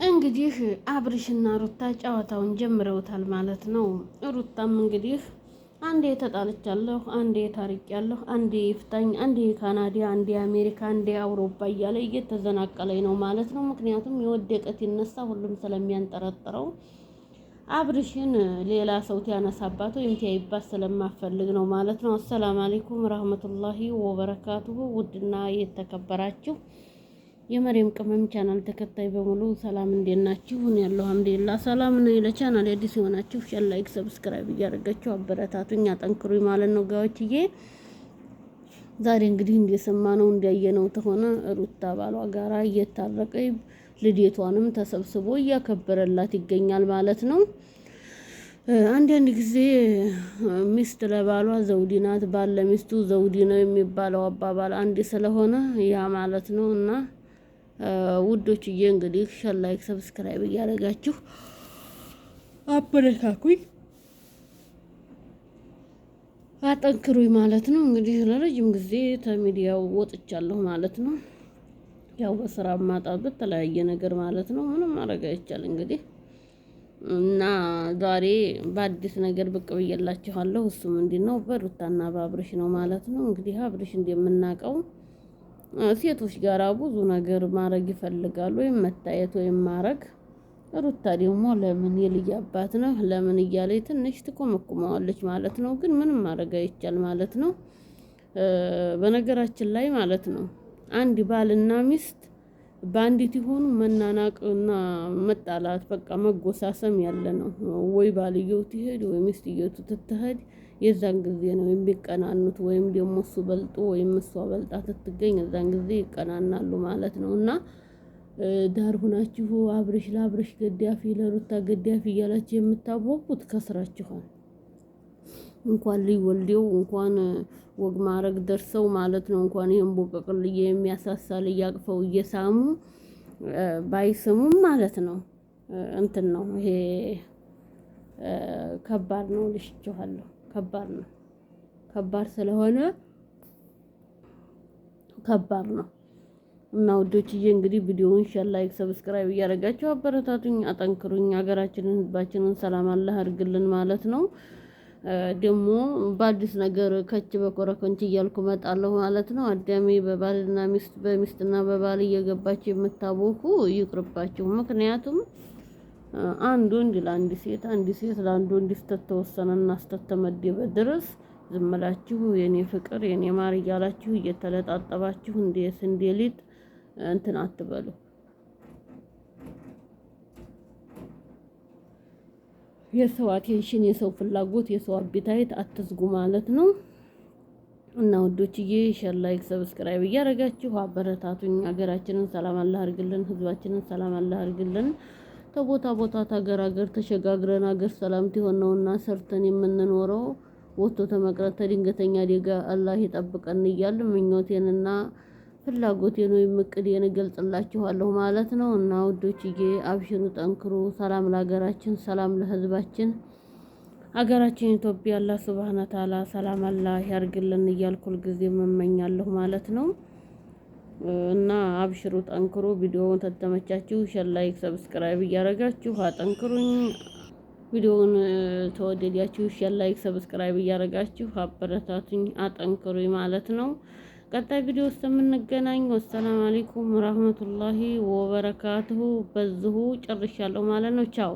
እንግዲህ አብርሽና ሩታ ጨዋታውን ጀምረውታል ማለት ነው። ሩታም እንግዲህ አንዴ ተጣልቻለሁ፣ አንዴ ታርቄያለሁ፣ አንዴ ይፍታኝ፣ አንዴ ካናዳ፣ አንዴ አሜሪካ፣ አንዴ አውሮፓ እያለ እየተዘናቀለኝ ነው ማለት ነው። ምክንያቱም የወደቀት ይነሳ ሁሉም ስለሚያንጠረጥረው አብርሽን ሌላ ሰው ቲያነሳባት ወይም ቲያይባት ስለማፈልግ ነው ማለት ነው። አሰላም አለይኩም ረህመቱላሂ ወበረካቱሁ። ውድና የተከበራችሁ የመሪም ቅመም ቻናል ተከታይ በሙሉ ሰላም እንዴት ናችሁ? እኔ ያለሁ አልሐምዱሊላህ ሰላም ነኝ። ለቻናል አዲስ የሆናችሁ share፣ like፣ subscribe እያደረጋችሁ አበረታቱኝ፣ አጠንክሩኝ ማለት ነው ጋዎችዬ። ዛሬ እንግዲህ እንደሰማነው እንዳየነው ተሆነ ሩታ ባሏ ጋራ እየታረቀ ልደቷንም ተሰብስቦ እያከበረላት ይገኛል ማለት ነው። አንዳንድ ጊዜ ሚስት ለባሏ ዘውዲ ናት፣ ባል ለሚስቱ ዘውዲ ነው የሚባለው አባባል አንድ ስለሆነ ያ ማለት ነው። እና ውዶችዬ እንግዲህ share፣ like፣ subscribe እያደረጋችሁ አበረታቱኝ፣ አጠንክሩኝ ማለት ነው። እንግዲህ ለረጅም ጊዜ ከሚዲያው ወጥቻለሁ ማለት ነው። ያው በስራ ማጣት በተለያየ ነገር ማለት ነው። ምንም ማድረግ አይቻል እንግዲህ እና ዛሬ በአዲስ ነገር ብቅ ብዬላችኋለሁ። እሱ ምንድን ነው? በሩታና በአብርሽ ነው ማለት ነው። እንግዲህ አብርሽ እንደምናውቀው ሴቶች ጋራ ብዙ ነገር ማድረግ ይፈልጋሉ፣ ወይም መታየት ወይም ማድረግ። ሩታ ደግሞ ለምን የልጅ አባት ነው ለምን እያለ ትንሽ ትኮመኩመዋለች ማለት ነው። ግን ምንም ማድረግ አይቻል ማለት ነው። በነገራችን ላይ ማለት ነው አንድ ባልና ሚስት በአንዲት የሆኑ መናናቅ እና መጣላት በቃ መጎሳሰም ያለ ነው። ወይ ባልየው ትሄድ ወይ ሚስትየቱ ትትሄድ፣ የዛን ጊዜ ነው የሚቀናኑት። ወይም ደግሞ እሱ በልጦ ወይም እሷ በልጣ ትትገኝ፣ የዛን ጊዜ ይቀናናሉ ማለት ነው። እና ዳር ሁናችሁ አብርሽ ለአብርሽ ገዳፊ ለሩታ ገዳፊ እያላችሁ የምታወቁት ከስራችኋል። እንኳን ሊወልደው እንኳን ወግ ማድረግ ደርሰው ማለት ነው። እንኳን ይሄን ቦቀቅልዬ የሚያሳሳል እያቅፈው እየሳሙ ባይስሙም ማለት ነው። እንትን ነው ይሄ ከባድ ነው ልሽችኋለሁ። ከባድ ነው። ከባድ ስለሆነ ከባድ ነው። እና ውዶችዬ እንግዲህ ቪዲዮውን share፣ like፣ subscribe እያደረጋችሁ አበረታቱኝ፣ አጠንክሩኝ። ሀገራችንን ህዝባችንን ሰላም አላህ አድርግልን ማለት ነው። ደግሞ በአዲስ ነገር ከች በኮረኮንች እያልኩ እመጣለሁ ማለት ነው። አዳሜ በባልና ሚስት በሚስትና በባል እየገባችሁ የምታቦኩ ይቅርባችሁ። ምክንያቱም አንድ ወንድ ለአንድ ሴት፣ አንድ ሴት ለአንድ ወንድ እስከተወሰነና እስከተመደበ ድረስ ዝም ብላችሁ የኔ ፍቅር የኔ ማር እያላችሁ እየተለጣጠባችሁ እንደ ስንዴ ሊጥ እንትን አትበሉ። የሰው attention፣ የሰው ፍላጎት፣ የሰው appetite አትዝጉ ማለት ነው። እና ውዶችዬ share፣ like፣ subscribe እያደረጋችሁ አበረታቱኝ። ሀገራችንን ሰላም አላህ አድርግልን፣ ህዝባችንን ሰላም አላህ አድርግልን። ተቦታ ቦታ ታገር ሀገር ተሸጋግረን ሀገር ሰላም ትሆን ነውና ሰርተን የምንኖረው ወጥቶ ተመቅረት ተድንገተኛ አደጋ አላህ ይጠብቀን እያል ምኞቴንና ፍላጎቴን ወይም እቅዴን እገልጽላችኋለሁ ማለት ነው። እና ውዶችዬ አብሽሩ፣ ጠንክሩ። ሰላም ለሀገራችን፣ ሰላም ለህዝባችን። ሀገራችን ኢትዮጵያ አላህ ሱብሃነ ተዓላ ሰላም አላህ ያርግልን እያልኩ ሁልጊዜ እመኛለሁ ማለት ነው። እና አብሽሩ፣ ጠንክሩ። ቪዲዮውን ተተመቻችሁ share፣ like፣ subscribe እያደረጋችሁ አጠንክሩኝ። ቪዲዮውን ተወደዳችሁ share፣ like፣ subscribe እያደረጋችሁ አበረታቱኝ፣ አጠንክሩኝ ማለት ነው። ቀጣይ ቪዲዮ ውስጥ የምንገናኝ። ወሰላም አለይኩም ረህመቱላሂ ወበረካቱሁ። በዚሁ ጨርሻለሁ ማለት ነው። ቻው።